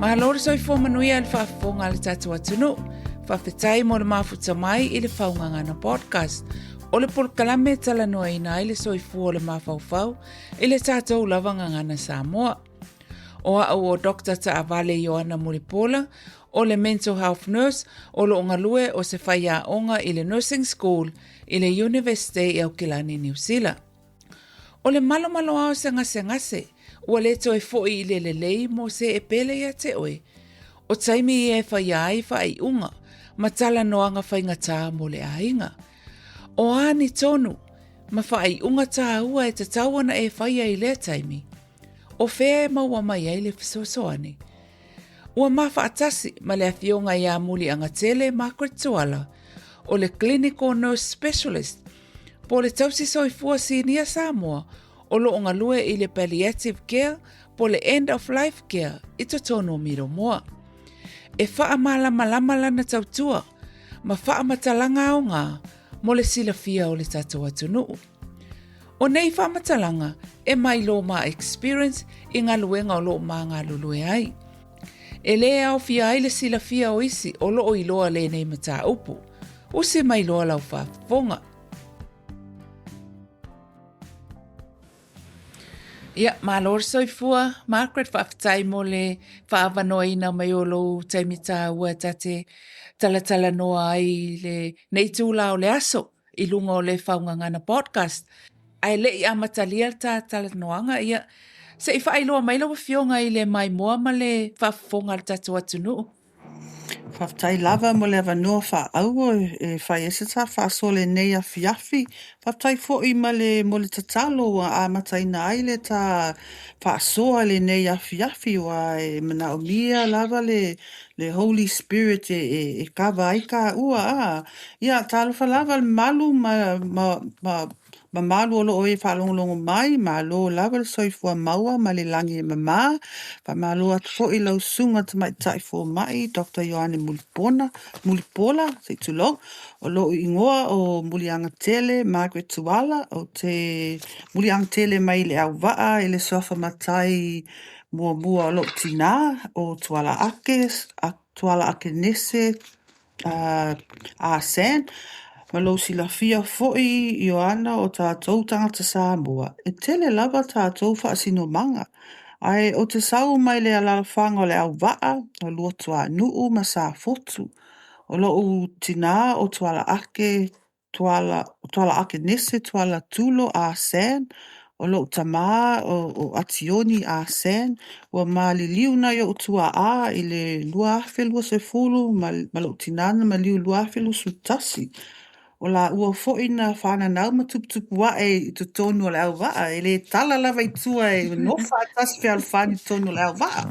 Malo le soifua manuia i le faafofoga a le tatou atunuu. Faafetai mo le mafuta mai i le Faugagana Podcast. O le polokalame e talanoaina ai le soifua o le mafaufau i le tatou lava gagana Samoa. O au o Dr. Taavale Ioana Mulipola, o le Mental Health Nurse o loo galue o se faiaoga i le Nursing School i le Iunivesite i Aukilani, Niu Sila. O le malomaloa o se gasegase, ua le toe foi i le lelei mo se e pele ia te oe. O taimi ia e faia ai faaiuga ma talanoaga faigata mo le aiga. O a ni tonu ma faaiuga tāua e tatau ona e faia i lea taimi? O fea e maua mai ai le fesoasoani? Ua ma faatasi ma le afioga ia Muliagatele Margaret Tuala, o le Clinical Nurse Specialist po o le tausi soifua sinia Samoa o lo o galue i le Palliative Care po o le End of Life Care i totonu o Miromoa. E faamalamalama lana tautua ma faamatalaga aoga mo le silafia o le tatou atunuu. O nei faamatalaga e mai lo ma experience i galuega o lo o ma galulue ai. E lē aofia ai le silafia o isi o lo o iloa lenei mataupu. Usi mai loa lau faafofoga. Ia, malo le soifua. Margaret, faafetai mo le faaavanoaina mai o lou taimi tāua ta te talatalanoa ai i lenei itula o le aso i luga o le Faugagana Podcast. Ae le i amatalia le ta talanoaga, ia, se i faailoa mai lau Afioga i le maimoa ma le faafofoga a le tatou atunuu. Faafetai lava mo le avanoa faaauro e fai ai se ta faasoa i lenei afiafi. Faafetai foi ma le mo le tatalo ua amataina ai le ta faasoa i lenei afiafi aua e manaomia lava le le Holy Spirit e kava ai taua a. Ia, talofa lava i le mamalu ma ma ma mamalu o lo o e faalogologo mai, malo lava le soifua maua ma le lagi e mama. Faamalo atu foi i lau Susuga i le Tamaitai Fomai Doctor Ioane Mulipola, Mulipola, se i tulou. O lou igoa o Muliagatele Margaret Tuala, ou te Muliagatele mai Leauvaa i le suafa matai muamua o lou tinā o Tuala Ake, Tuala Akenese Ah San, ma lou silafia foi Ioana o tatou tagata Samoa, e tele lava tatou faasinomaga. Ae ou te sau mai le alalafaga o Leauvaa, o Luatuanuu ma Safotu. O lou tinā o Tuala Ake Tuala, Tuala Akenese, Tuala Tulo Ah San, o lou tamā o Ationi Ah San, ua maliliu nai o'u tua'a i le 2020 ma ma lou tinā na maliu i le 2021. O lāua foi na fananau ma tuputupu ae i totonu o Leauvaa, e le tala lava i tua e nonofo faatasi fealofani i totonu o Leauvaa.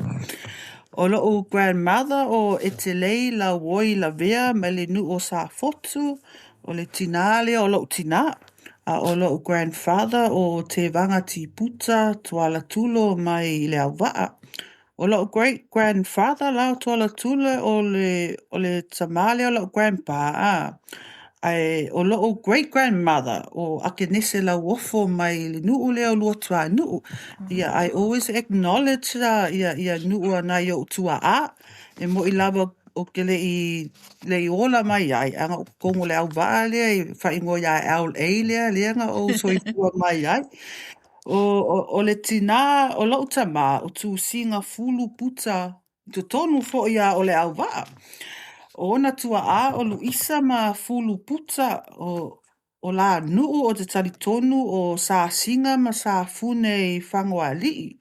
O lo'u grandmother o Etelei Lauoi Lavea mai le nuu o Safotu, O le tinā lea o lou tinā, a o lou grandfather o Tevaga Tiputa Tuala Tulo mai Leauvaa. O lou great grandfather la o Tuala Tulo o le, o le tamā lea o lou grandpa, a. Ae o lou great grandmother o Akenese Lauofo mai le nuu lea o Luatuanuu. Ia, I always acknowledge ia, ia nuu a nai ou tua'a. E mo'i lava ou te le i le i ola mai ai, ae na ou i totonu o Leauvaa lea i faaigoa ia LA lea, lea na ou soifua mai ai. O, o, o le tinā o lou tamā, o Tusiga Fulu Puta, i totonu foi lava o Leauvaa. O ona tua'a o Luisa ma Fulu Puta, o, O Lanuu ou te talitonu o Sasiga ma Safune i Fagoalii.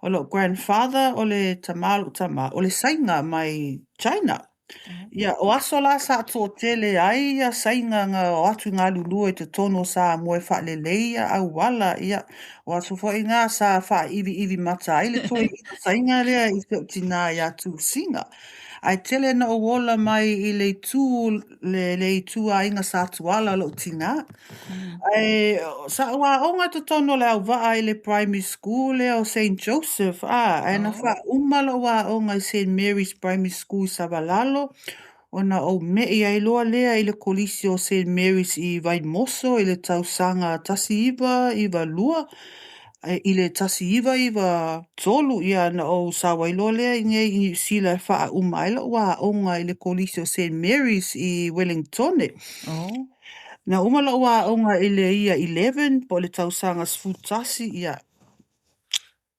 O lou grandfather o le tama o lou tama, o le Saina mai China. Ia, o aso la sa toatele ai ia Saina na o atu e galulue i totonu o Samoa e faalelei ia auala, ia, o aso foi na sa faaiviivi mata ai le toeaina Saina lea i si ou tinā ia Tusiga. Ae tele na ou ola mai i le itu le, le ituaiga Sa Tuala lou tinā. Ae sa ou aoga i totonu o Leauvaa i le primary school lea o Saint Joseph, a, ae na faauma lou aoga i Saint Mary's Primary School i Savalalo, ona ou me'i ai loa lea i le kolisi o Saint Mary's i Vaimoso i le tausaga 1992. Ae i le 1993, ia na ou sau ai loa lea i inei i Niu Sila e faauma ai la'u aoga i le Kolisi o Saint Mary's i Ueligitone. Na uma la'u aoga i le Year 11 po o le tausaga 11, ia,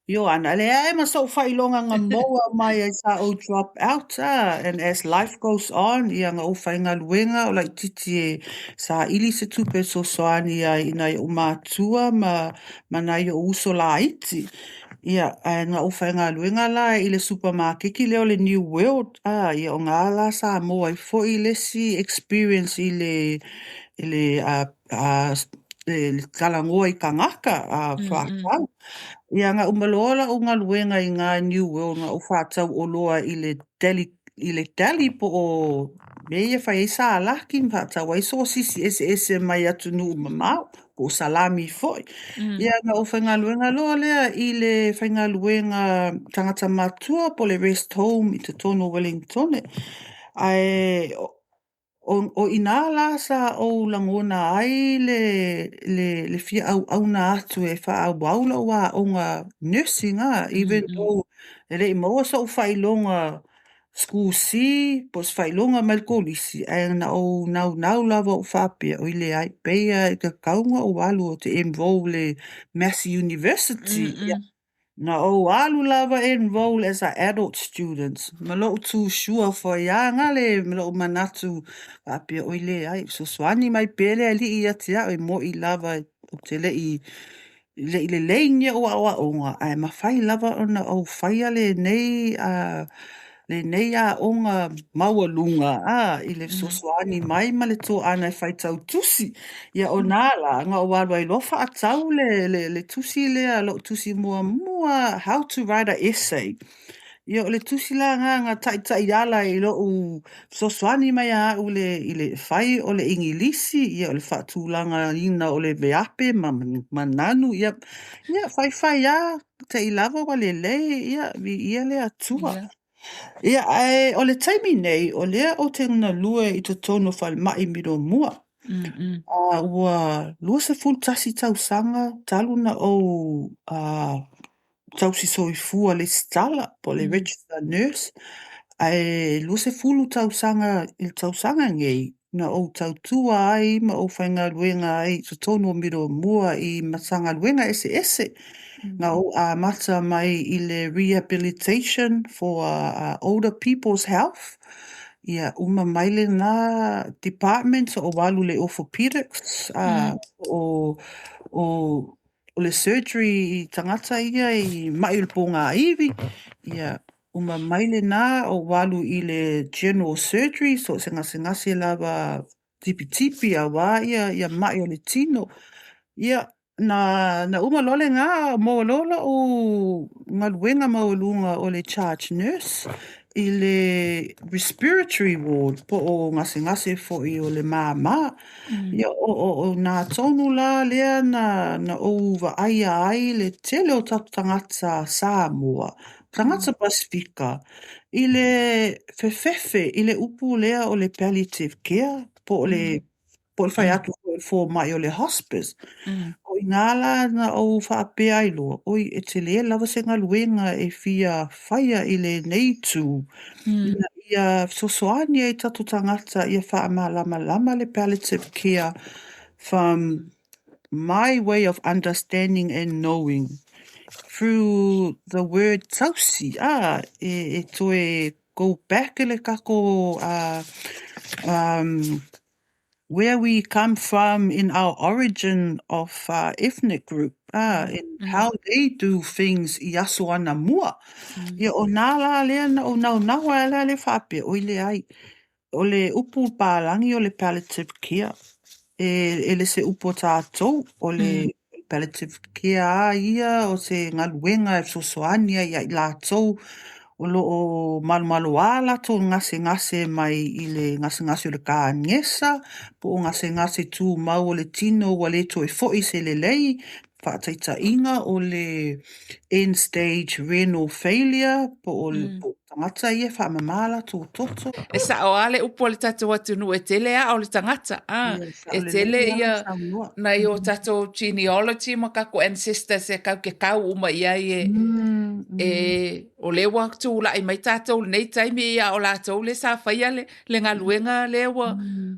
Ioana, e leai ma so'u faailoga na maua mai ai sa ou drop out, a. And as life goes on, ia na ou faigaluega o laitiiti e saili se tupe e fesoasoani ai i nai o'u matua ma nai o'u uso laiti. Ia, ae na ou faigaluega la i le supamakeki lea o le New World, a, ia o ina la sa maua ai foi le isi experience i le talanoa i tagata faatau. Ia na uma loa la'u galuega i ina i New World na ou faatau oloa i le deli, i le deli po o mea ia e fai ai salaki ma faatau ai sosisi eseese mai atunuu mamao, po o salami foi. Ia na ou faigaluega loa lea i le faigaluega tagata matutua po o le rest home i totonu o Ueligitone. Ae o i inā la sa ou lagona ai le fia auauna atu e faaauau la'u aoga nursing, a, even though e le i maua so'u faailoga School C po o se faailoga mai le kolisi, ae na ou naunau lava ua ou faapea, oi leai, e pei lava e tatau ona ou alu ou te enroll i le Massey University. Ia, na ou alu lava enroll as a adult student ma lo'u too sure foi lava lea ma lo'u manatu faapea, oi leai, fesoasoani mai pea le Alii ia te a'u, e mo'i lava ou te le'i lelei ni a'u a'oa'oga, ae mafai lava ona ou faia lenei aoga maualuga i le fesoasoani mai ma le to'aga e faitau tusi. Ia o ina la na ou alu ai loa faatau le tusi lea, lo'u tusi muamua, How to Write an Essay. Ia o le tusi la lena na taitaiala i lo'u fesoasoani mai ia a'u i le fai o le Igilisi, ia o le faatulagaina o le veape ma nanu, ia faifai lava, te i lava ua lelei, ia viia le Atua. Ia, ae o le taimi nei, o lea ou te galue i totonu o falemai Milomua. A ua 21 tausaga talu ona ou tausisoifua resitala po o le registered nurse, ae 20 tausaga i le tausaga nei na ou tautua ai ma ou faigaluega ai i totonu o Milomua i Matagaluega eseese. Na ou amata mai i le rehabilitation for older people's health. Ia, uma mai lena department ou alu i le orthopedics, o le surgery i tagata ia i ma'i o le pogāivi. Ia, uma mai lena ou alu i le general surgery, so o se gasegase lava tipitipi auā ia ma'i o le tino. Ia, na uma loa lena maua loa la'u galuega maualuga o le charge nurse i le respiratory ward po o gasegase foi o le māmā. Ia, o ina tonu la lea na ou vaaia ai le tele o tatou tagata Samoa, tagata Pasefika, i le fefefe i le upu lea o le palliative care, po o le fai atu foi o le fomai o le hospice. O i ina la na ou faapea ai loa, oi, e tele lava se galuega e fia faia i lenei itu, ina ia fesoasoani ai i tatou tagata ia faamalamalama le palliative care from my way of understanding and knowing through the word tausi, a, e toe go back le tatou where we come from in our origin of ethnic group, and how they do things i aso anamua. Ia, o ina la lea na ou naunau ai la lea faapea, oi leai, o le upu palagi o le palliative care. E le o se upu a tatou, o le palliative care lava ia o se galuega e fesoasoani ai ia i latou o lo o malomaloā latou gasegase mai i le gasegase o le kanesa, po o gasegase tumau o le tino ua le toe foi se lelei, faataitaiga o le end stage renal failure, po o tagata ia e faamama latou toto. E sa'o a le upu a le tatou atunuu e tele aa o le tagata, a, Ia, e sao lelei tele lava ia saunoa. nai o tatou genealogy ma tatou ancestors e kau ke kau uma i ai e, e o lea ua tula'i mai tatou i lenei taimi a o latou lea sa faia le, le galuega lea ua,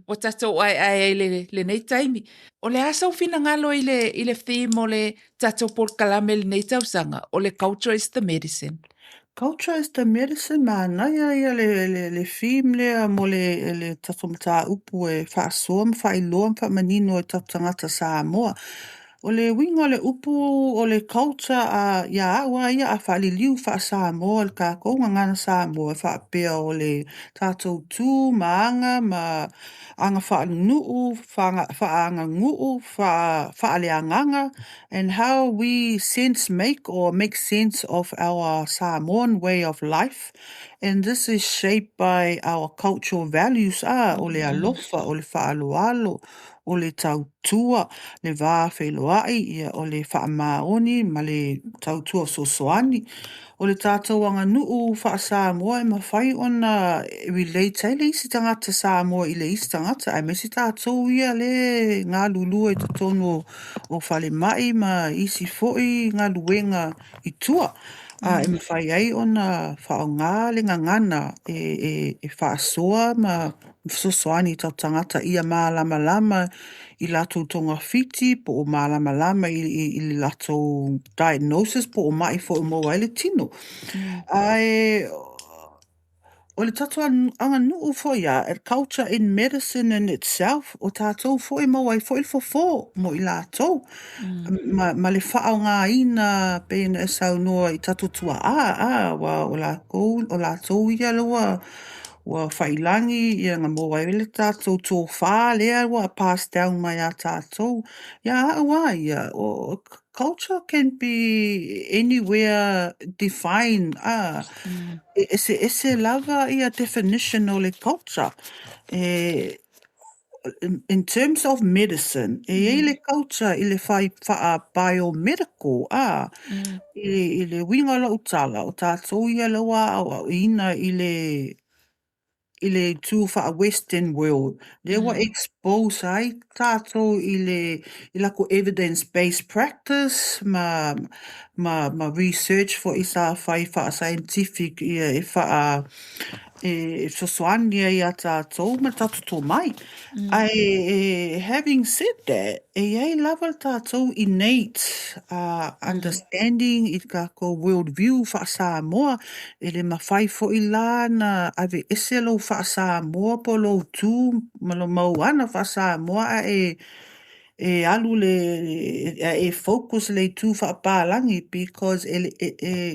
ua tatou aeae ai i le, lenei taimi. O le a sou finagalo i le, i le theme o le tatou polokalame i lenei tausaga, o le Culture is the Medicine? Culture is the medicine, manaia ia le, le, le theme lea mo le, le tatou mataupu e faasoa ma faailoa ma faamanino i tatou tagata Samoa. O le uiga o le upu o le culture a, ia au lava ia a faaliliu faa-Samoa i le tatou gagana Samoa, e faapea o le tatou tu ma aga ma aga faalenuu, faaaganuu, faaleagaga and how we sense make or make sense of our Samoan way of life and this is shaped by our cultural values a, o le alofa, o le faaaloalo, o le tautua, le va feiloai, ia o le faamaoni ma le tautua fesoasoani. O le tatou aganuu faa-Samoa e mafai ona relate ai le isi tagata Samoa i le isi tagata aemaise tatou ia lea e galulue i totonu o falemai ma isi foi galuega i tua a e mafai ai ona faaaoga le gagana e e faasoa ma fesoasoani i tatou tagata ia malamalama i latou togafiti po o malamalama i le latou diagnosis po o mai foi o maua ai le tino. Ae o le tatou aganuu foi lava, culture in medicine in itself, o tatou foi e maua ai foi le fofo mo i latou ma, ma le faaaogaina pei ona e saunoa i tatou tuaa, a, aua o latou, o latou ia ua ua faiilagi ia na maua ai le tatou tofa lea ua pass down mai ia tatou. Ia au lava ia, o culture can be anywhere defined, a, e eseese lava ia definition o le culture. E in terms of medicine, e i ai le culture i le fai faa-biomedical, a, i le uiga o lau tala, o tatou ia lea ua aoaoina i le i le itu faa-western world, lea ua expose ai tatou i le i latou evidence based practice ma ma ma research foi sa fai faa-scientific ia e faa e fesoasoani ai ia tatou ma le tatou tomai. Ae having said that, e i ai lava le tatou innate understanding i le tatou world view faa-Samoa. E le mafai foi la ona aveese lou faa-Samoa po o lou tu ma lou mau aga faa-Samoa ae e alu le ae e focus i le itu faapapalagi because e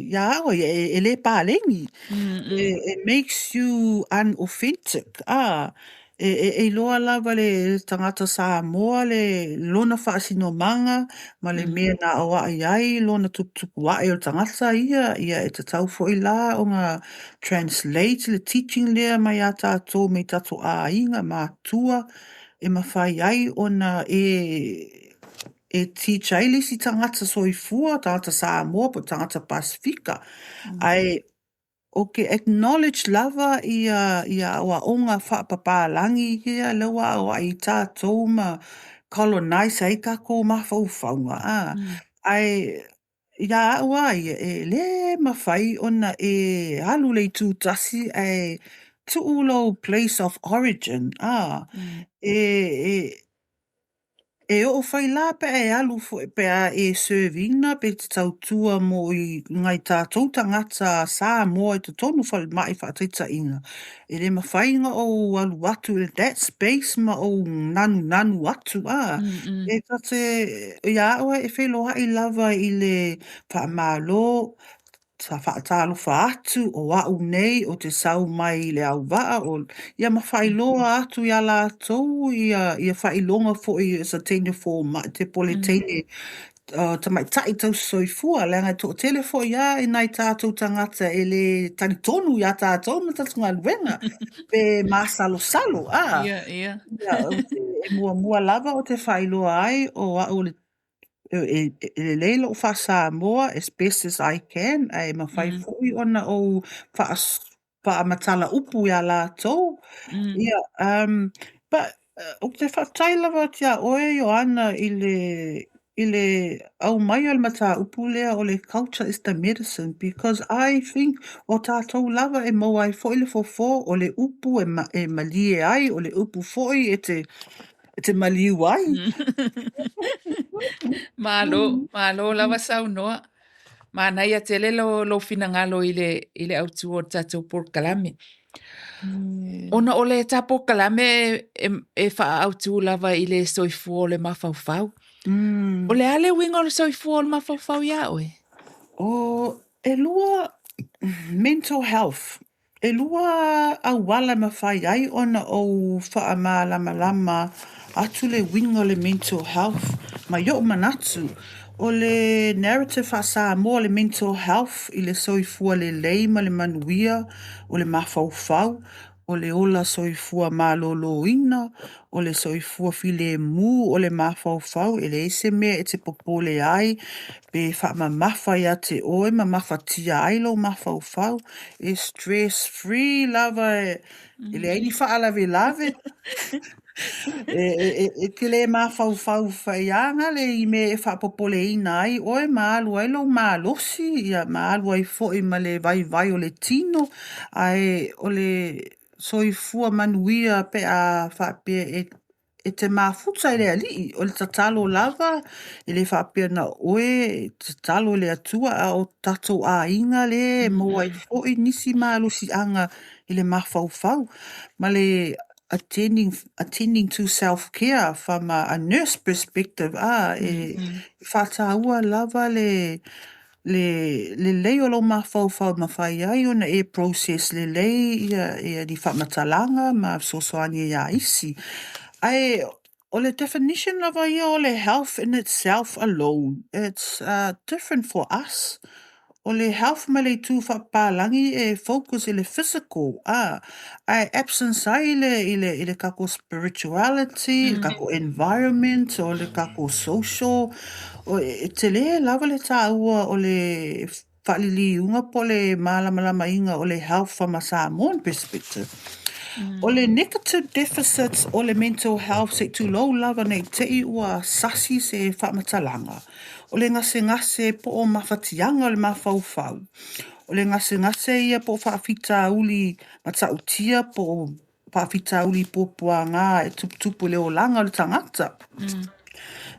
ia au ia, e le paleni. It makes you unauthentic, a. E iloa lava e le tagata Samoa le lona faasinomaga ma le mea na aoai ai lona tuputupu ae o le tagata ia, ia e tatau foi la ona translate le teaching lea mai ia tatou mai tatou aiga, matua, e mafai ai ona e e teach ai le isi tagata soifua, tagata Samoa po o tagata Pasefika. Ae ou te acknowledge lava ia ia aoaoga faapapalagi ia lea ua aoai i tatou ma colonize ai tatou mafaufauga, a, ae ia au lava ia, e le mafai ona e alu i le itu tasi ae tuu lou place of origin, a. E e E oo foi la pe a e alu foi pe a e serve ina pe e te tautua mo i nai tatou tagata Samoa i totonu o falemai faataitaiga, e le mafai ona ou alu atu i that space ma ou nanunanu atu, a. E ta te, ia au e feiloai lava i le faamalo, Sa faatalofa atu, o au nei ou te sau mai i le auvaa o, ia ma faailoa atu ia latou ia ia faailoga foi o se teine fomai, po o le teine tamaitai tausisoifua leaga e toatele foi lava nai tatou tagata e le talitonu ia tatou ma le tatou galuega pe masalosalo a. Ia, ia. Ia, e muamua lava ou te faailoa ai o au o le E lelei lou faa-Samoa as best as I can ae mafai foi ona ou faamatala upu iā latou. Ia, but ou te faafetai lava atu iā ʻoe Ioana i le i le aumai o le mataupu lea o le culture is the medicine because I think o tatou lava e maua ai foi le fofo, o le upu e malie ai, o le upu foi e te e te maliu ai. Malo, malo lava saunoa. Manaia tele lo, lou finagalo i le, i le autu o le tatou polokalame. Ona o le tā polokalame e, e faaautu lava i le soifua o le mafaufau. O le a le uiga o le soifua o le mafaufau iā oe? O, ʻelua mental health. ʻElua auala e mafai ai ona ou faamalamalama atu le uiga o le mental health ma i oʻu manatu. O le narrative faa-Samoa o le mental health i le soifua lelei ma le manuia o le mafaufau, o le ola soifua maloloina, o le soifua filemu o le mafaufau, e leai se mea e te popole ai pe faamamafa ia te oe ma mafatia ai lou mafaufau. E stress free lava, e leai ni faalavelave. E te le mafaufau faiaga i mea e faapopoleina ai oe ma alu ai lou malosi ma alu ai foi ma le vaivai o le tino. Ae o le soifua manuia pe a faapea e e te mafuta i le Alii. O le tatalo lava, e le faapea na o oe, e tatalo i le Atua, a o tatou aiga lea e maua ai foi nisi malosiaga i le mafaufau. Ma le attending, attending to self care from a nurse perspective, a, e faataua lava le le lelei o lou mafaufau e mafai ai ona e process lelei ia ni faamatalaga ma fesoasoani ai ia isi. Ae o le definition lava ia o le health in itself alone, it's different for us. O le health ma le itu faapapalagi e focus i le physical, a, ae absence ai le i le i le tatou spirituality, le tatou environment, o le tatou social. E tele lava le taua o le faaliliuga po o le malamalamaina o le health from a Samoan perspective. O le negative deficits o le mental health se i tulou lava ne i te i ua sasi se faamatalaga, o le gasegase po o mafatiaga o le mafaufau, o le gasegase ia po o faafitauli matautia po o faafitauli puapuaga e tuputupu i le olaga o le tagata.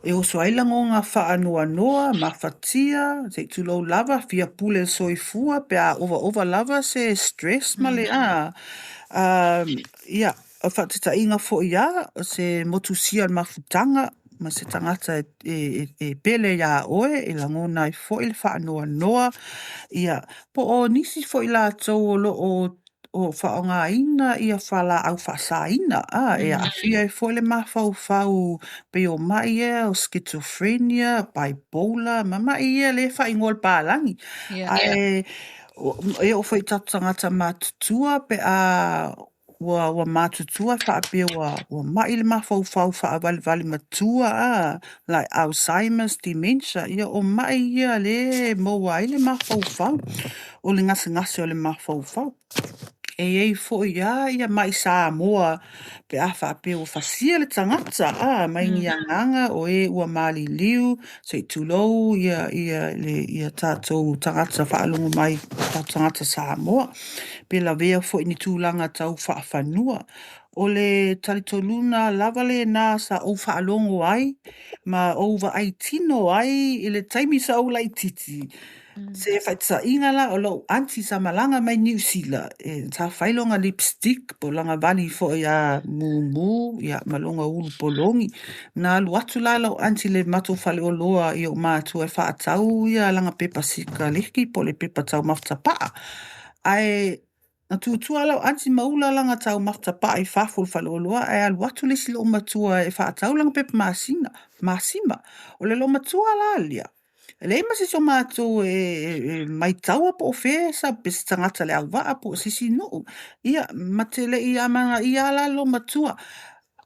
E oso ai lagona faanoanoa, mafatia, se i tulou lava, fia pule i le soifua pe a ovaova lava se stress ma le, a, ia, o le faataitaiga foi lava, o se motusia o le mafutaga ma se tagata e pele ia oe, e lagona ai foi le faanoanoa, ia, po o nisi foi latou o lo o faaaogaina ia fualaau faasaina, a, e aafia ai foi le mafaufau, pei o mai ia o schizophrenia, bipolar, ma mai ia lea e faaigoa e le papalagi. Ae e oo foi i tatou tagata matutua pe a ua ua matutua faapea ua ua mai le mafaufau faaavalevale matua, a, like Alzheimer's, dementia, ia o mai ia lea e maua ai le mafaufau, o le gasegase o le mafaufau. E i ai foi lava ia mai Samoa pe a faapea ua fasia le tagata a, mai ni agaga o e ua maliliu, se i tulou ia ia ia tatou tagata faalogo mai, tatou tagata Samoa, pe lavea foi i ni tulaga tau faafanua. O le talitonuga lava lena sa ou faalogo ai ma ou vaai tino ai i le taimi sa ou laitiiti. Se faataitaiga la, o lou aunty sa malaga mai Niu Sila, sa fai lona lipstick po o lana vali foi ia mumu ma lona ulu pologi. Na alu atu la lau aunty i le matou faleoloa i ou matua e faatau lana pepa sikaleki po o le pepa taumafa tapaa. Ae na tutua lau aunty ma ula lana taumafa tapaa i fafo o le faleoloa ae alu atu le isi loomatua e faatau lana pepa masina, masima. O le loomatua la lea, e leai ma se isi o matou e maitaua po o fea pe se tagata o Leauvaa po o se isi nuu. Ia, ma te le i amanaia la le loomatua.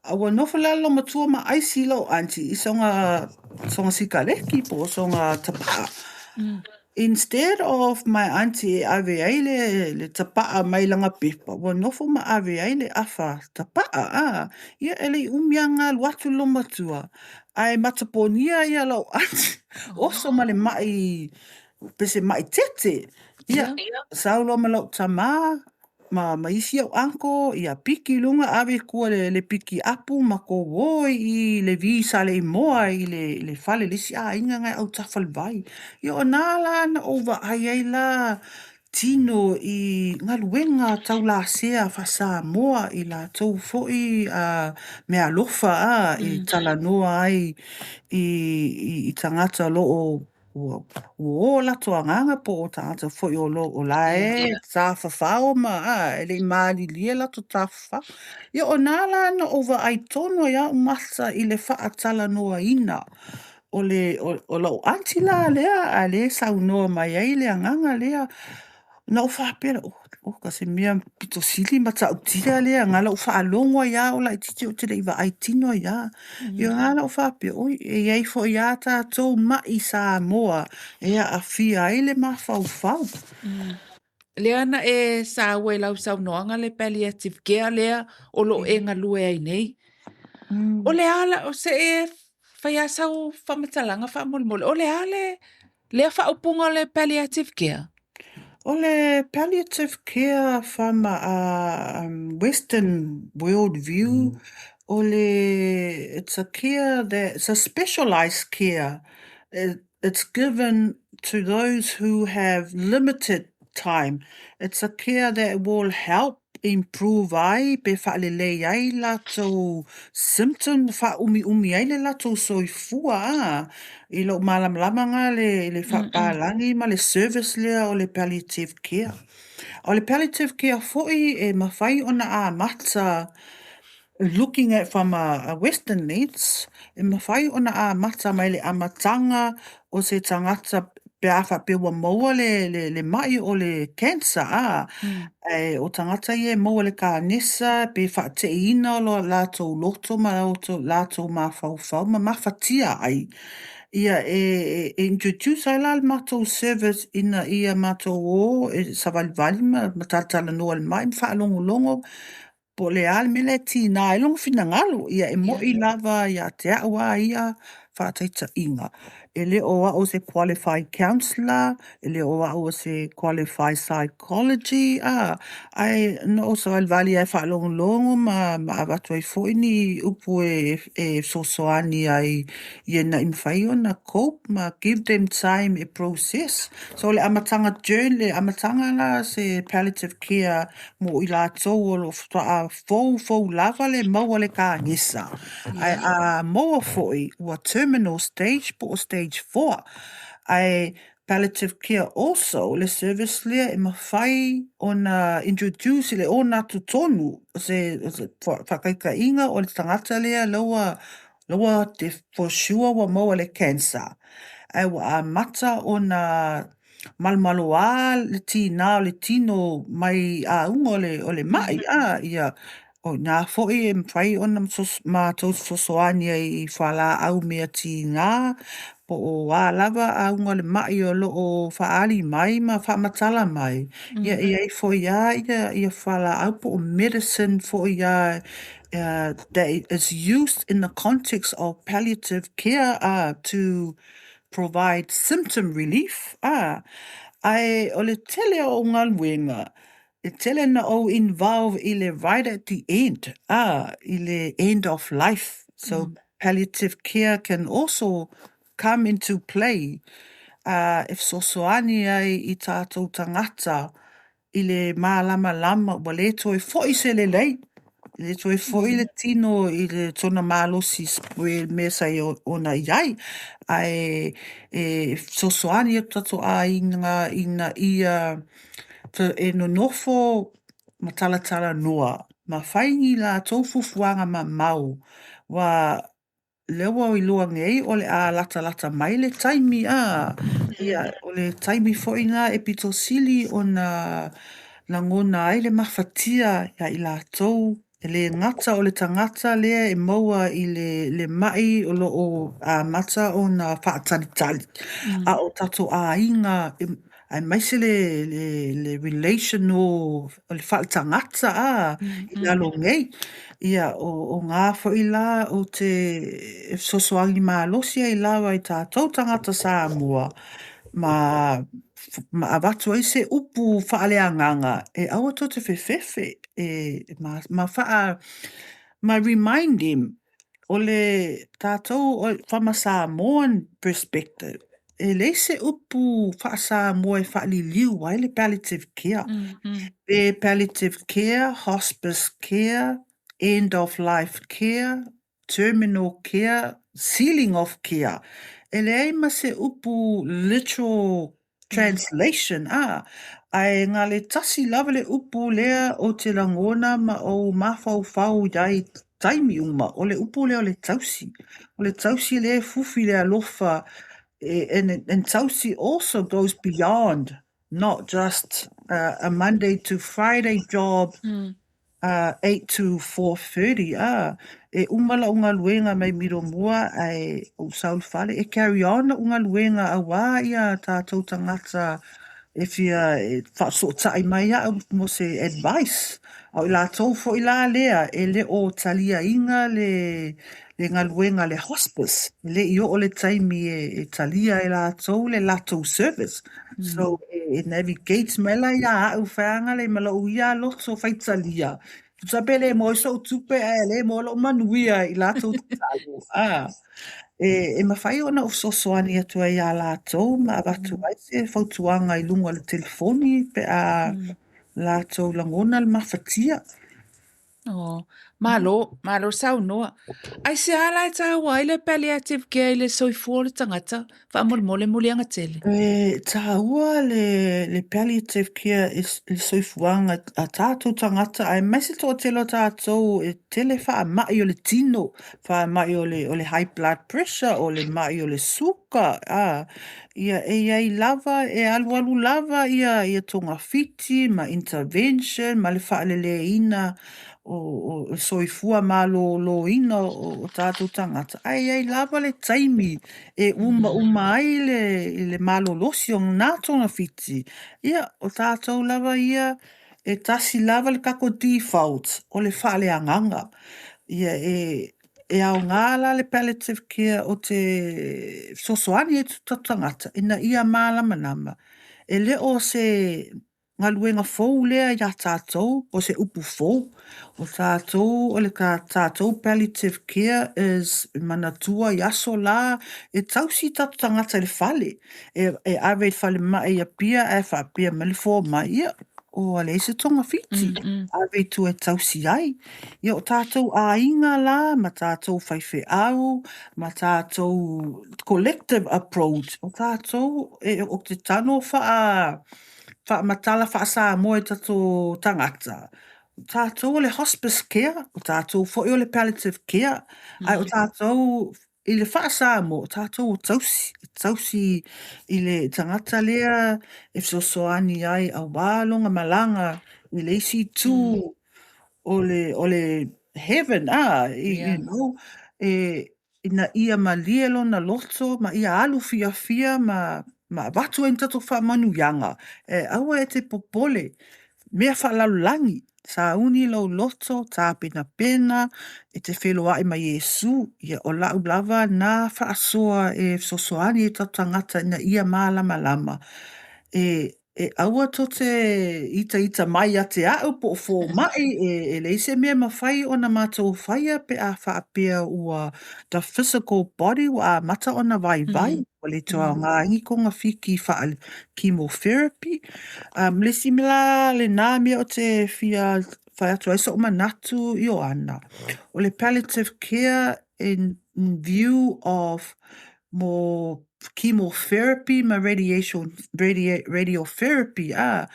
A ua nofo la le loomatua ma aisi i lou aunty i sona sikaleki po o sona tapaa. Instead of my aunty e ave ai le, le tapa'a mai lana pepa, ua nofo ma ave ai le afa tapa'a, a. Ia, e le i umi lava ona alu atu le loomatua, ae mataponia ia la'u aunty, oso ma le ma'i pei se ma'i tete. Ia, sau loa ma la'u tamā ma isi au uncle, ia piki i luga ave i tua i le pikiapu matou o i Levi i Saleimoa i le fale o le isi aiga na i autafa o le vai. Ia o ina la na ou vaai ai la tino i galuega taulasea faa-Samoa i latou foi meaalofa e talanoa ai i tagata o lo o ua ō latou agaga po o tagata foi o la e tafafao ma e le i malilie latou tafafao. Ia o ina la na ou vaai tonu ai lava ou mata i le faatalanoaina o le o la'u aunty la lea a o lea e saunoa mai ai le agaga lea. Ona ou faapea lea, oka se mea pito sili matautia lea na ona ou faalogo ai lava a o laitiiti ou te le i vaai tino ai lava. Ia na la ou faapea, oi, e i ai foi lava tatou ma'i Samoa e aafia ai le mafaufau. Lea na e saua i lau saunoaga le palliative care lea o lo o e galue ai nei. O le a la, se i fai lava sau faamatalaga faamolemole, o le a le lea faaupuga o le palliative care? O le palliative care from a western world view, o le it's a care that, it's a specialised care. It's given to those who have limited time. It's a care that will help improve ai pe faalelei ai latou symptoms, faaumiumi ai le latou soifua a. I lou malamalama lena i le faapalagi ma le service lea o le palliative care. O le palliative care foi e mafai ona amata looking at from a western lens, e mafai ona amata mai le amataga o se tagata pe a faapea ua maua le ma'i o le cancer a, ae o tagata ia e maua i le kanesa pe faateiina lo latou loto ma lo latou mafaufau ma mafatia ai, ia e introduce ai la le matou service ina ia matou o e savalivali ma talatalanoa i le ma'i ma faalogologo po o le a le mea la e tiga ai lona finagalo. Ia, e moni lava ia te au lava ia faataitaiga, e le o au o se qualified counsellor, e le o au o se qualified psychology, a, ae na ou savalivali lava e faalogologo ma avatu ai foi ni upu e fesoasoani ai ina ia mafai ona cope ma give them time e process. So, o le amataga journey, le amataga la o se palliative care mo i latou o lo o faatoa foufou lava le maua o le kanesa. Ae a maua foi ua terminal stage po o stage 4. Ae palliative care also le service lea e mafai ona introduce i le ogatotonu o se faataitaiga o le tagata lea la ua la ua for sure ua maua i le cancer, ae ua amata ona malomaloa le tiga o le tino mai auga o le ma'i a, ia, o i ina foi e mafai ona matou fesoasoani ai i fualaau mea tiga po o a lava auga o le ma'i o lo o faaali mai ma faamatala mai. Ia e i ai foi lava ia fualaau po o medicine foi lava that is used in the context of palliative care to provide symptom relief, a, ae o le tele o au galuega, e tele na ou involve i le right at the end, a, i le end of life. So palliative care can also come into play e fesoasoani ai i tatou tagata i le malamalama ua le toe foi se lelei, e le toe foi le tino i le tona malosi i le mea sa ona i ai, ae e fesoasoani i o tatou aiga ina ia e nonofo ma talatalanoa ma fai ni latou fuafuaga mamao, aua lea ua iloa nei o le a latalata mai le taimi, a, ia, o le taimi foi lena e pito sili ona lagona ai le mafatia ia i latou. E le gata o le tagata lea e maua i le le maʻi o lo o amata ona faatalitali, a o tatou aiga aemaise le le le relational o le faaletagata a i lalo nei. Ia, o o gā foi la ou te fesoasoani malosi ai lava i tatou tagata Samoa ma ma avatu ai se upu faaleagaga e aua tou te fefefe e ma ma faa ma remind them o le tatou from a Samoan perspective e leai se upu faa-Samoa e faaliliu ai le palliative care. Pe palliative care, hospice care, end of life care, terminal care, ceiling of care. E leai ma se upu literal translation a, ae na o le tasi lava le upu lea ou te lagona ma ou mafaufau i ai i taimi uma, o le upu lea o le tausi. O le tausi lea e fufi le alofa and and tausi also goes beyond not just a Monday to Friday job 8 to 4:30 a, e uma lau galuega mai Milomua ae ou sau i le fale e carry on lau galuega aua ia tatou tagata e fia faafesootai mai au mo se advice. A o i latou foi la lea e le o taliaina le le galuega a le hospice, e le i oo le taimi e talia e latou le latou service. So e navigate mai la ia au faiaga ma lou ia loto faitalia, tusa pe le maua ai so'u tupe ae o lea e maua lou manuia i latou tatalo a e mafai ona ou fesoasoani atu ai ia latou ma avatu ai se fautuaga i luga o le telefoni pe a latou lagona le mafatia. Oh, malo, malo saunoa. Aisea la e tāua ai le palliative care i le soifua o le tagata? Faamolemole Muliaga Tele. E tāua le, le palliative care i le soifuaga a tātou tagata aemaise toatele o tātou e tele faamai o le tino, faamai o le, o le high blood pressure, o le mai o le suka, a, ia e i ai lava, e alualu lava ia, ia togafiti ma intervention ma le faaleleina o, o le soifua maloloina o, o tātou tagata, ae i ai lava le taimi e umauma ai le, le malolosi o na togafiti, ia, o tātou lava ia, e tasi lava le tatou default, o le faaleagaga. Ia, e, e aoga la le palliative care o te fesoasoani ai i o tatou tagata ina ia malamalama. E le o se galuega fou lea iā tātou, po o se upu fou. O tātou, o le tātou palliative care is e manatua i aso la e tausi tatou tagata i le fale. E, e ave i le falemai i Apia ae faapea mai le fomai, ia, ua leai se togafiti, ave i tua e tausi ai. Ia, o tātou aiga la, ma tātou faifeau, ma tātou collective approach, o tātou e, o te tano whaa, faamatala faa-Samoa i tatou tagata, o tātou o le hospice care, o tātou foi o le palliative care, ae o tātou i le faa-Samoa, o tātou o tausi, e tausi i le tagata lea e fesoasoani ai aua lona malaga i le isi itu o le, o le heaven, a, you know, e, ina ia malie lona loto ma ia alu fiafia ma, ma avatu ai ni tatou faamanuiaga, e aua e te popole, mea faalalolagi, sauni lou loto, tapenapena, e te feloai ma Iesu, ia o lau lava na faasoa e fesoasoani ai i tatou tagata ina ia malamalama. E, E aua tou te itaita mai ia te au po o fomai, e, e leai se mea e mafai ona matou faia pe a faapea ua the physical body ua amata ona vaivai, ua le toe aoga ai ni togafiti faa-chemotherapy. Um, le isi mea la lena mea ou te fia fai atu ai soʻu manatu, Ioana, o le palliative care in view of mo chemotherapy ma radiation, radia, radiotherapy, ā,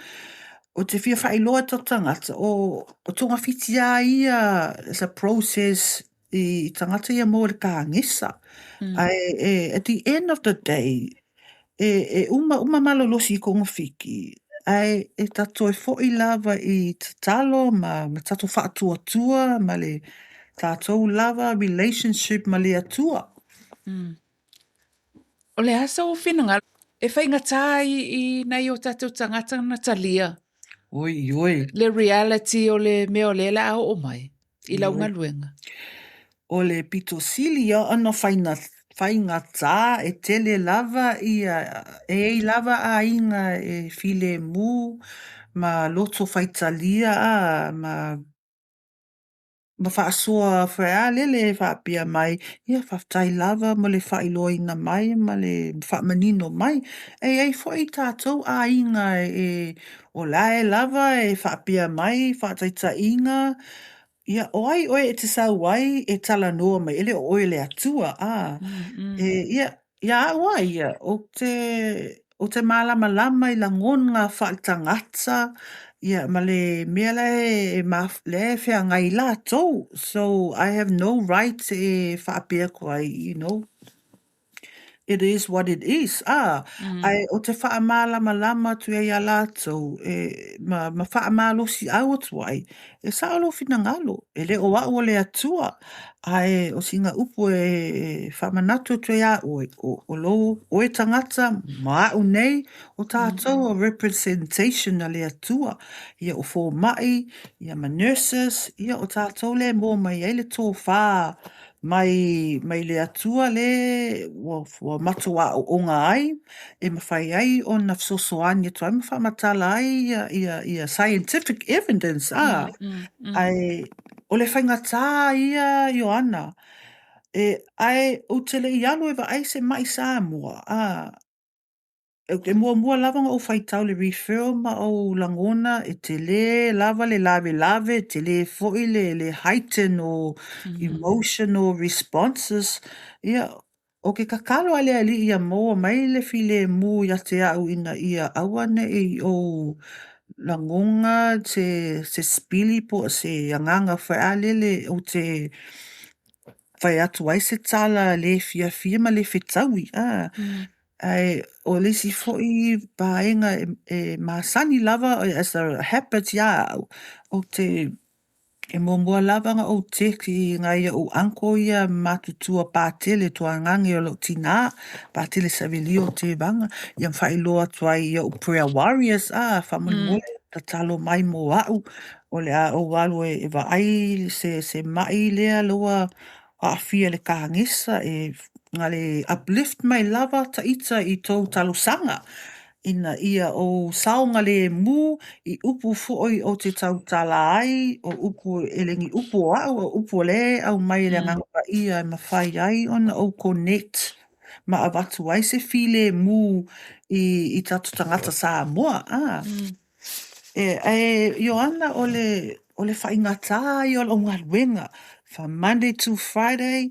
ou te fia faailoa i tatou tagata, o, o togafiti lava ia, it's a process i tagata ia maua i le kāgesa. Mm. Ae, e, at the end of the day, e, e uma, uma malolosi i togafiti. Ae e ta toe fo'i lava i tatalo ma tatou faatuatua ma le tatou lava relationship ma le Atua. O le a sou finagalo e faigata ai i nai o tatou tagata na talia? Oi, oi. Le reality o le mea o lea o le a oo mai i lau galuega. O le pito sili ia ona faigata e tele lava ia, e i ai lava aiga e filemu ma loto faitalia ma ma faasoa lele e faapea mai, ia faafetai lava mo le faailoaina mai ma le faamanino mai. E i ai foi tatou aiga e o la e lava e faapea mai, faataitaiga, ia, o ai oe e te sau ai e talanoa mai, e le o oe o le Atua, a? E, ia, ia au lava ia, ou te, ou te malamalama i lagona faaletagata ia ma le mea la e, lea e feagai latou. So, I have no right e faapea atu ai, you know, it is what it is, ā, ae ou te faamalamalama atu ai iā latou e, ma, ma faamalosiau atu ai, e sao lou finagalo, e le o au o le Atua, ae o sina upu e faamanatu atu ai iā ʻoe, o lou, oe tagata ma aʻu nei, o tatou o representation a le Atua, ia o fomai, ia ma nurses, ia o tatou lea e maua mai ai le tofa mai, mai le Atua lea ua, ua matou aooga ai, e mafai ai ona fesoasoani atu ai ma faamatala ai ia, ia, ia scientific evidence, a, ae o le faigata ia Ioana, e, ae ou te le i alu e vaai se maʻi Samoa, a, e muamua lava ona ou faitau i le referral ma ou lagona e tele lava le lavelave, e tele foi le, le heighten o emotional responses. Ia, o ke tatalo a le Alii ia maua mai le filemu ia te au ina ia aua ne i ou lagona se, se sipili po o se agaga foi a lele ou te fai atu ai se tala le fiafia ma le fetaui, a. Ae o le isi foi vaega e, e masani lava as a habit ia au, ou te e muamua lava ona ou text i nai o'u uncle ia matutua Patele tuagane o lo'u tinā, Patele Savelio Tevaga, ia ma faailoa atu ai i o'u prayer warriors a, faamolemole tatalo mai mo a'u, o le a ou alu e vaai se, se ma'i lea ua aafia i le kanesa, e na le uplift mai lava ita i tou talosaga ina ia ou saogalemu i upu foi ou te tautala ai, o upu e le ni upu o au, o upu o lea e aumai e le Agaga Paia e mafai ai ona ou connect ma avatu ai se filemu i, i tatou tagata Samoa, a. E, ae Ioana, o le, o le faigātā ia o lau galuega. From Monday to Friday,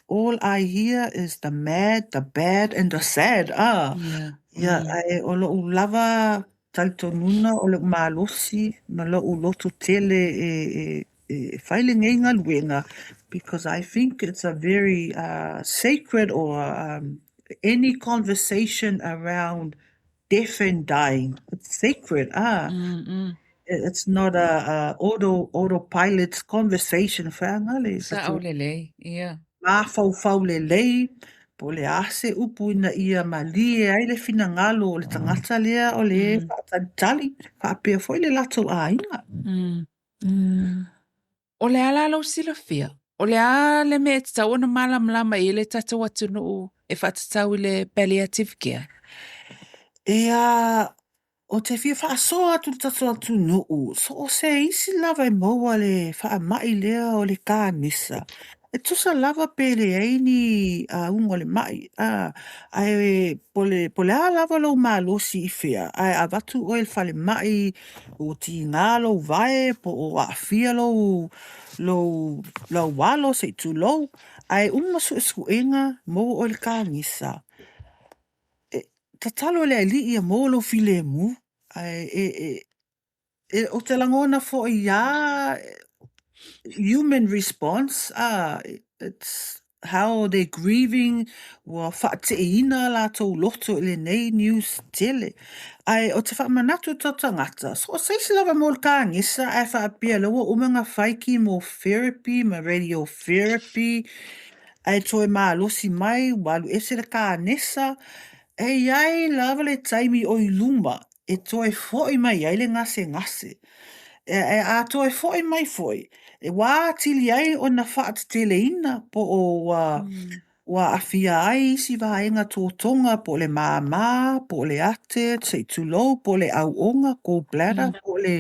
all I hear is the mad, the bad and the sad, a. Yeah. Ia, ae o loʻu lava talitonuga o loʻu malosi ma loʻu loto tele e, e, e fai lenei galuega because I think it's a very uh, sacred or um, any conversation around death and dying. It's sacred, ah. It's not a, a auto, autopilot conversation. Whaangale. Sa'o lelei, ia. Mafaufau lelei, po o le a se upu ina ia malie ai le finagalo o le tagata lea o le faatalitali, faapea foi le latou aiga. O le a la lou silafia? O le a le mea e tatau ona malamalama i ai le tatou atunuu e faatatau i le palliative care? Ia, ou te fia faasoa atu i le tatou atunuu, so o se isi lava e maua i le faamai lea o le kanesa, e tusa lava pe leai ni auga o le mai, a, ae po o le, po o le a lava lou malosi i fea, ae avatu oe i le falemai ua tiga lou vae po o aafia lou, lou, lou alo se i tulou, ae uma suesuega maua oe i le kanesa, e tatalo i le Alii ia maua lou filemu. Ae e, e, e, ou te lagona foi lava human response, a, it's. how they're grieving, ua faateʻiina a latou loto i lenei news tele. Ae ou te faamanatu i o tatou tagata, so o se isi lava mea o le kanesa ae faapea o lea ua uma ona fai chemotherapy ma radiotherapy ae toe malosi mai ua alu ese le kanesa, e i ai lava le taimi o i luma e toe foi mai ai le gasegase. E, a toe foi mai foi, e ua atili ai ona faateteleina po o ua, ua aafia ai isi vaega totoga po o le māmā, po o le ate, se i tulou, po o le auoga, gall bladder, po o le,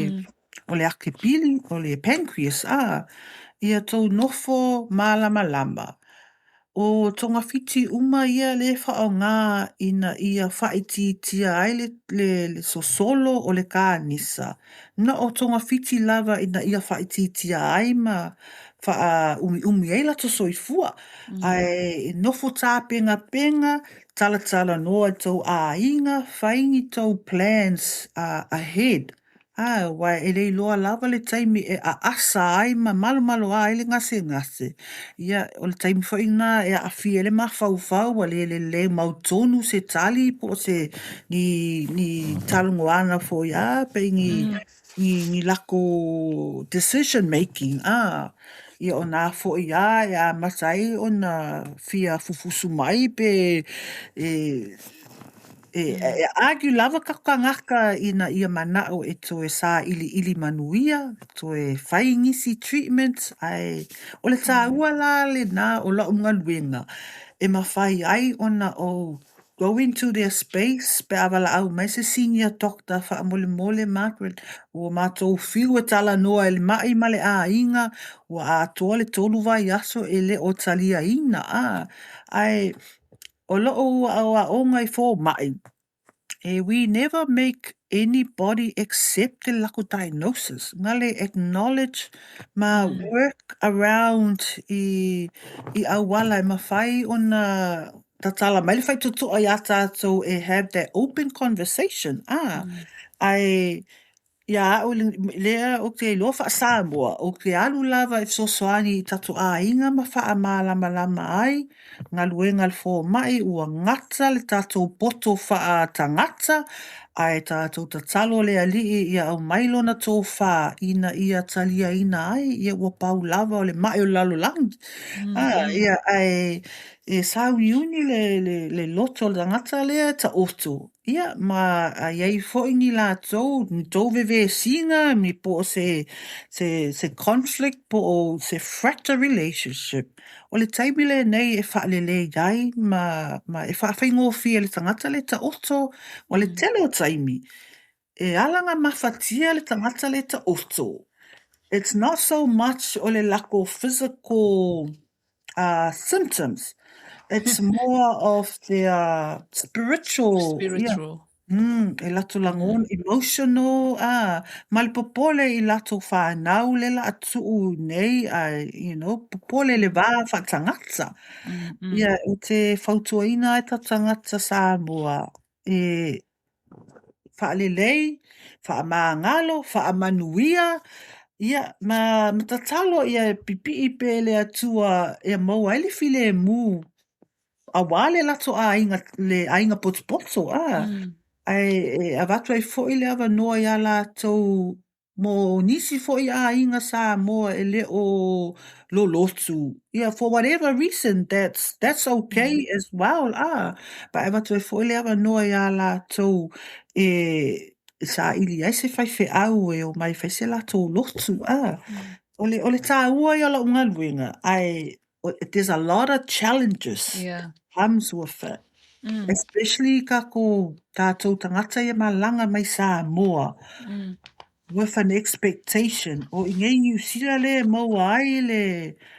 o le akepili, o le pancreas, a. Ia tou nofo malamalama. ʻO togafiti uma ia lea e faaaoga ina ia faaitiitia ai le, le, le sosolo o le kanesa, na o togafiti lava ina ia faaitiitia ai ma faaumiumi ai latou soifua. Ae nofo tapenapena, talatalanoa i tou aiga, fai ni tou plans uh, ahead. Ā, aua e le iloa lava le taimi e aasa ai ma malomaloa ai le gasegase, ia, o le taimi foi lena e aafia ai le mafaufau ua le lelei mautonu se tali po o se ni, ni talanoaga foi a pe ni, ni, ni lakou decision making, a. Ia o ina foi lava e amata ai ona fia fufusu mai pe e E, e argue lava tatou tagata ina ia mana'o e toe sailiili manuia, toe fai nisi treatments, ae o le tāua la lena o la'u galuega e mafai ai ona ou go into their space pe a valaau mai se senior doctor faamolemole Margaret ua matou fiu e talanoa i le ma'i ma le aiga ua atoa le tolu vaiaso e le o taliaina a ae O lo'u aoaoga i fomai, e we never make anybody accept le lakou diagnosis. Na o le acknowledge ma work around i i auala e mafai ona tatala mai le faitotoa iā tatou e have that open conversation, a. Ae Ia au, lea ou te iloa faa-Samoa, ou te alu lava e fesoasoani i tatou aiga ma faamalamalama ai galuega a le fomai ua gata le tatou poto faatagata, ae tatou tatalo i le Alii ia aumai Lona tofa ina ia taliaina ai, ia ua pau lava o le mai o le lalolagi. A, ia, ae e sāuniuni le, le, le loto o le tagata lea e taoto, Ia, ma a i ai foi ni latou, ni tou vevesiga, ni po o se, se, se conflict po o se fracture relationship, o le taimi lenei e faalelei ai ma, ma e faafaigofie i le tagata le taoto. O le tele o taimi, e ala ona mafatia le tagata le taoto, it's not so much o le lakou physical uh, symptoms. It's more of their spiritual. Spiritual. Yeah. Mm, e latou lagona, emotional, a, ma le popole i latou whānau le la tuu nei, a, you know, popole le vā whaatangata. Ia, o te fautuaina ai ta tangata Samoa, e Faalelei, faamagalo, faamanuia, ia, ma, ma tatalo ia pipii pea le Atua e maua ai le filemu auā le latou aiga, le aiga potopoto, a. Ae e avatu ai foi le avanoa iā latou mo nisi foi aiga Samoa e le o lolotu, ia for whatever reason, that's, that's okay as well, a. Ma e avatu ai foi le avanoa iā latou e saili ai se faifeau e omai e fai se latou lotu, a. O le, o le tāua ia o lau galuega, ae there's a lot of challenges Yeah. comes with it. Especially kākou, tātou tagata ia malaga mai Samoa with an expectation o i inei i Niu Sila lea e maua ai le,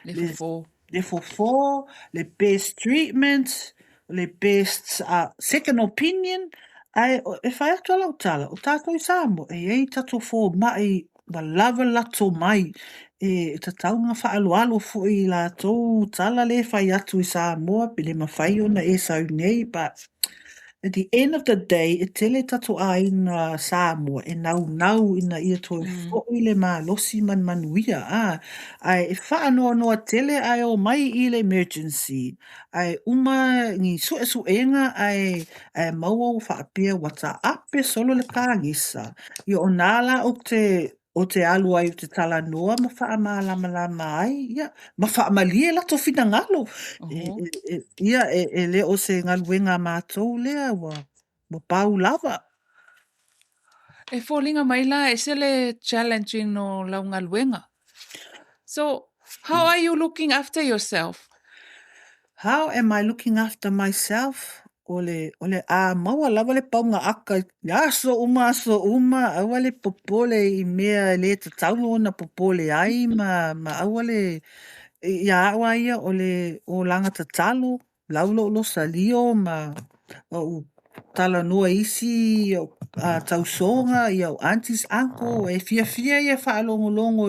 Le fofo. le fofo, le best treatment, le best uh, second opinion, ae e whai atu a lau tala, o tātou i Samoa, e i ai tātou fōma'i ua lava le latou mai, e tatau ona faaaloalo foi i latou tala lea e fai atu i Samoa pe le mafai ona e sau nei, but. At the end of the day, e tele tatou ʻāina Samoa e naunau ina ia toe foʻi le malosi ma le manuia, a, ae e faanoanoa tele ae omai i le emergency, ae uma ni suesuega ae, ae maua ua faapea ua taape solo le kanesa. Ia o nā la ou te ou te alu ai ou te talanoa ma faamalamalama ai, ia, ma faamalie latou finagalo. E, e, e, ia, e, e le o se galuega a matou lea, ua, ua pau lava. E foliga mai la e ese le challenging o lau galuega. So, how are you looking after yourself? How am I looking after myself? O le, o le a maua lava le pauga aka i aso uma aso uma, aua le popole i mea e le tatau ona popole ai ma, ma aua le, iā au lava ia o le olaga tatalo, lau lou losalio ma ou talanoa i isi tausoga, i au aunties, uncle, e fiafia ia e faalogologo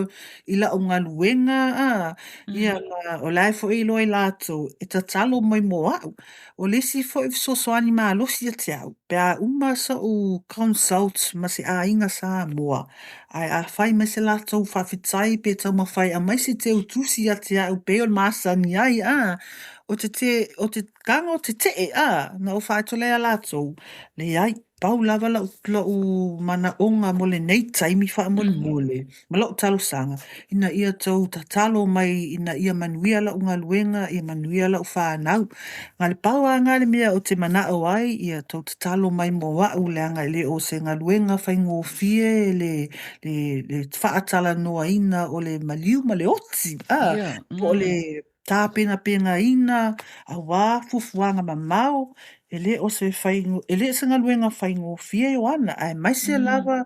i lau galuega a, ia ma o la foi e iloa e latou e tatalo mai mo au. O le isi foi fesoasoani malosi ia te au, pe a uma so'u consult ma se aiga Samoa, ae a fai mai se latou faafetai pe taumafai e aumai se teutusi ia te au e pei ona masani ai a, ou te ou te tago ou te tee a, ona ou fai atu lea ia latou, leai, pau lava la'u la'u manaoga mo lenei taimi faamolemole ma la'u talosaga, ina ia tou tatalo mai ina ia manuia la'u galuega, ia manuia la'u fanau. Na o le pau lava lena le mea ou te manao ai, ia tou tatalo mai mo a'u leaga e le o se galuega faigofie le le le faatalanoaina o le maliu ma le oti, a, po o le tapenapenaina auā fuafuaga mamao, e le o se fai, e le o se galuega faigofie Ioana, aemaise lava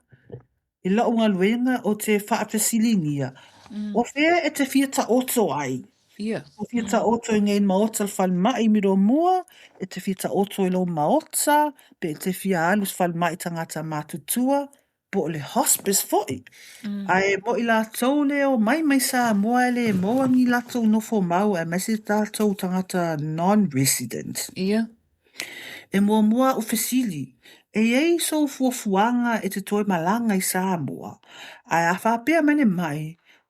i la'u galuega ou te faafesiligia, o fea e te fia taoto ai? E fia taoto i inei i le maota o le falemai i Miromoa, e te fia taoto i lou maota, pe e te fia alu i se falemai tagata matutua, po o le hospice foi. Ae mo i latou le omai mai Samoa e le maua ni latou nofomau aemaise tatou tagata non-resident. E muamua a'u fesili, e i ai sou fuafuaga e te toe malaga i Samoa? Ae a faapea mai le mai,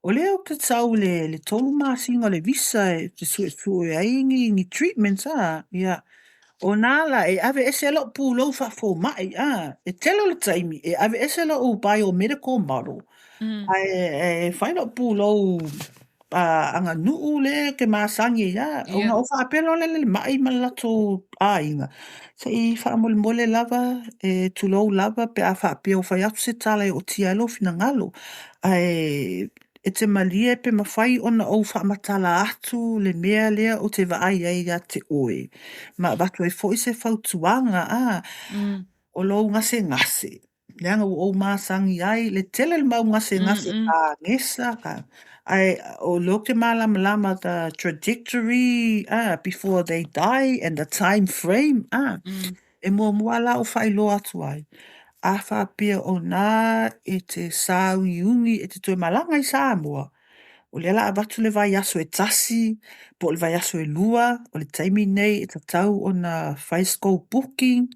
o lea ou te sau i le 3 masina o le visa e te suesue ai ni ni treatments a, ia, o nā la e aveese ai la'u pulou faafomai a, e tele o le taimi e aveese la'u biomedical model ae e fai la'u pulou aganuu lea ou te masani ai lava. Ona ou faapea loa lea i le ma'i ma le latou aiga, se i faamolemole lava, e tulou lava pe a faapea ua fai atu se tala e ootia ai lou finagalo, ae e te malie pe mafai ona ou faamatala atu le mea lea ou te vaai ai ia te oe, ma avatu ai foi se fautuaga, a, o lou gasegase, leaga ua ou masani ai le tele o le mau gasegase kagesa, ae o lea ou te malamalama the trajectory before they die and the time frame, a. E muamua la ou faailoa atu ai, a faapea o nā e te sāuniuni e te toe malaga i Samoa, o lea o le a avatu le vaiaso e tasi po o le vaiaso e lua, o le taimi lenei e tatau ona fai se tou booking,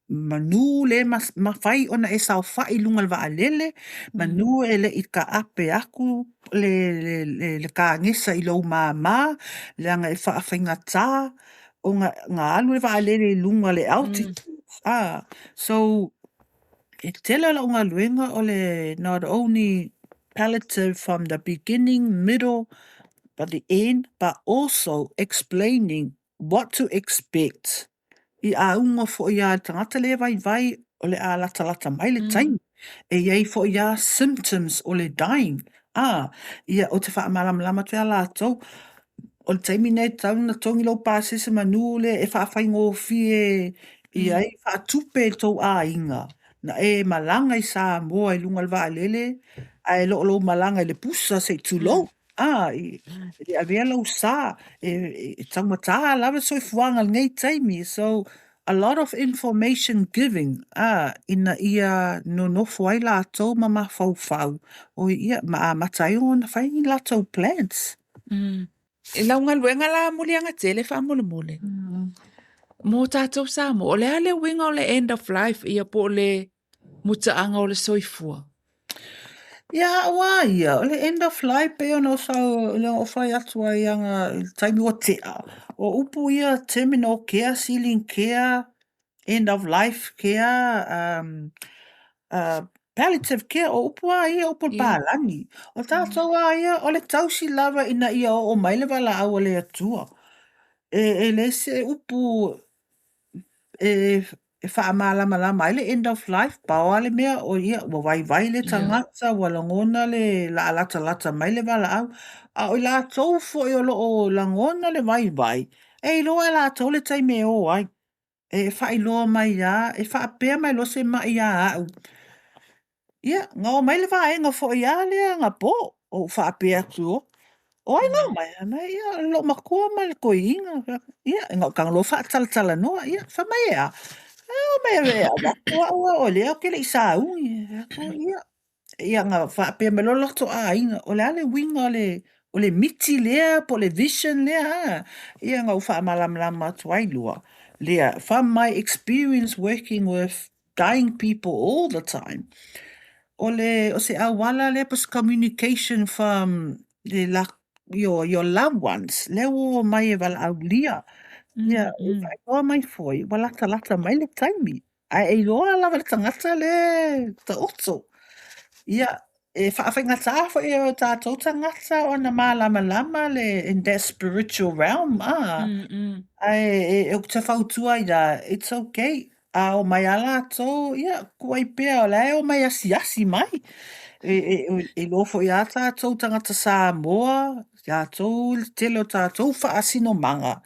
manu le mafai ona e saofa'i i luga o le vaalele, manu e le i taape atu le, le, le, le kagesa i lou māmā, leaga e faafaigata ona na alu le vaalele i luga o le altitude, a. So, e tele lau galuega o le not only palliative from the beginning, middle, but the end, but also explaining what to expect i auga foi a le tagata lea e vaivai o le a latalata mai le taimi. E i ai foi lava symptoms o le dying, a, ia ou te faamalamalama atu ia latou, o le taimi lenei e tatau ona togi lou pasese manu lea e faafaigofie i ai faatupe e tou aiga na e malaga i Samoa i luga o le vaalele ae le o lou malaga i le pusa se i tulou, a, e le avea lou sa, e taugata lava le soifuaga i lenei taimi. So, a lot of information giving, a, ina ia nonofo ai latou ma mafaufau, oi ia, ma amata ai ona fai ni latou plans. I lau galuega la muliaga tele faamolemole. Mo tatou Samoa, o le a le uiga o le end of life ia po o le mutaaga o le soifua? Ia au a ia, o le end of life pei ona ou sau, ona ou fai atu ai aga i le taimi ua tea, o upu ia terminal care, ceiling care, end of life care, um, uh, palliative care, o upu a ia, upu o le palagi. O tatou a ia, o le tausi lava ina ia oo mai le valaau a le Atua. E, e leai se upu e, e faamalamalama ai le end of life, pau lava le mea, o ia, ua vaivai le tagata, ua lagona le la a latalata mai le valaau. A o i latou foi o lo o lagona le vaivai, e iloa e latou le taimi e o ai. E faailoa mai lava, e faapea mai loa se ma'i ia au, ia, na omai le vaega foi lava lea anapo, ou faapea atu loa, o ai na omai? Fai mai, ia, o lou matua ma le toeaina. Ou fai atu, ia, na ou tago loa faatalatalanoa, ia, fai mai e a? E omai e avatu au a o lea ou te le i sauni. Ou fai atu, ia, Ia na faapea mai loa lo latou aiga, o le a le uiga o le, o le miti lea po o le vision lea a? Ia na ou faamalamalama atu ai loa lea, from my experience working with dying people all the time, o le, o se auala lea po o se communication from le la, your, your loved ones lea ua omai e valaaulia. Ia, e faailoa mai foi ua latalata mai le taimi. Ae e iloa lava e le tagata le taoto. Ia, e faafaigata foi i o tatou tagata ona malamalama le in that spiritual realm, a? Ae ou te fautua ai la, it's okay. A omai lava latou, ia, tuu ai pea o la e omai asiasi mai. E e e iloa foi lava tatou tagata Samoa, tatou le tele o tatou faasinomaga,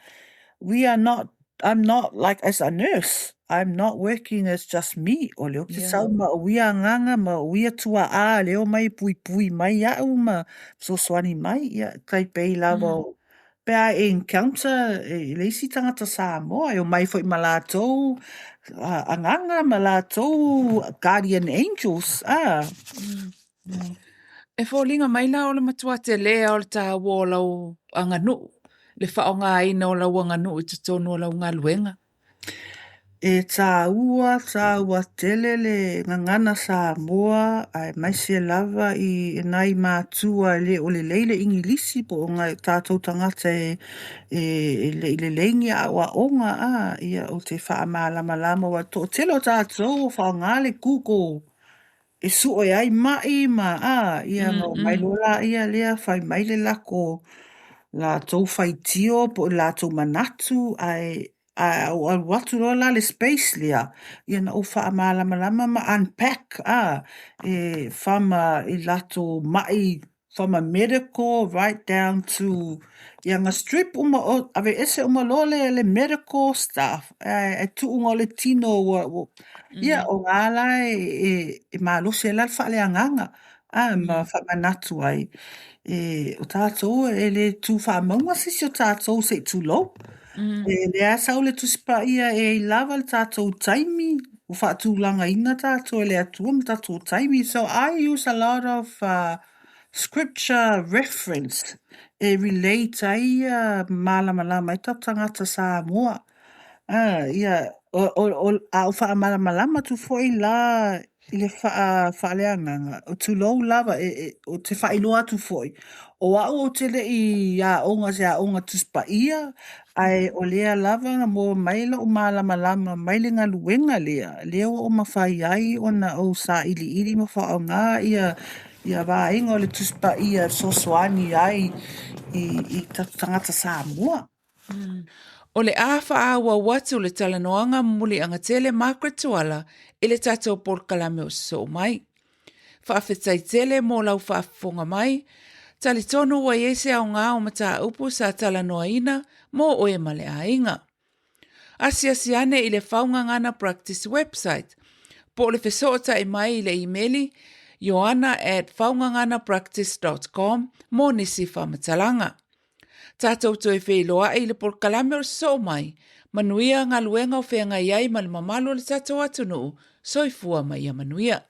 we are not I'm not like as a nurse, I'm not working as just me, o lea ou te sau ma ou ia agaga ma ou ia tua'a lea e omai e puipui mai iaʻu ma fesoasoani mai, ia e tai pei lava o pe a e encounter i le isi tagata Samoa e omai foi ma latou agaga ma latou guardian angels, a. E foliga mai la o le matua tele lava o le taua o lau aganuu, le faaaogaina o lau aganuu i totonu o lau galuega. E taua, taua tele le gagana Samoa aemaise lava i nai matua e le o lelei le Igilisi po o nai o tatou tagata e le i lelei ni aoaoga a, ia ou te faamalamalama aua o le toatele o tatou ua faaaoga le Google e sue ai ma'i ma a, ia ona omai loa lea lea fai mai le lako latou faitio po o latou manatu ae a ou alu atu loa la i le space lea, ia ona ou faamalamalama ma unpack a, e from a i latou ma'i from a medical right down to ia na strip uma aveese uma loa le le medical stuff ae tuu na o le tino ua ua ia o ina la e e malosi ai la le faaleagaga a ma faamanatu ai e o tatou e le tu faamauga se isi o tatou se i tulou. E lea lava sau le Tusi Paia e i ai lava le tatou taimi ua faatulagaina tatou e le Atua ma tatou taimi. So I use a lot of uh, scripture reference e relate ai ia malamalama ai tatou tagata Samoa. A, ia, o, o, o, a ou faamalamalama atu foi la i le faa, faaleagaga, tulou lava, e, e, ou te faailoa atu foi, o au ou te le i aoga i se aoga Tusi Paia, ae o lea lava na maua mai lou malamalama mai le galuega lea, lea ua ou mafai ai ona ou sailiili ma faaaoga ia ia vaega o le Tusi Paia e fesoasoani ai i, i tatou tagata Samoa. O le a faaauau atu le talanoaga Muliagatele Margaret Tuala i le tatou polokalame o sosoo mai. Faafetai tele mo lau faafofoga mai. Talitonu ua i ai se aoga o mataupu sa talanoaina mo oe ma le aiga. Asiasi ane i le Fau Gagana Practice website po o le fesootai mai i le imeli ioana at faugaganapractice dot com mo nisi faamatalaga. Tatou toe feiloai i le polokalame o le sosoo mai. Manuia galuega o feagai ai ma le mamalu o le tatou atunuu. Soifua ma ia manuia.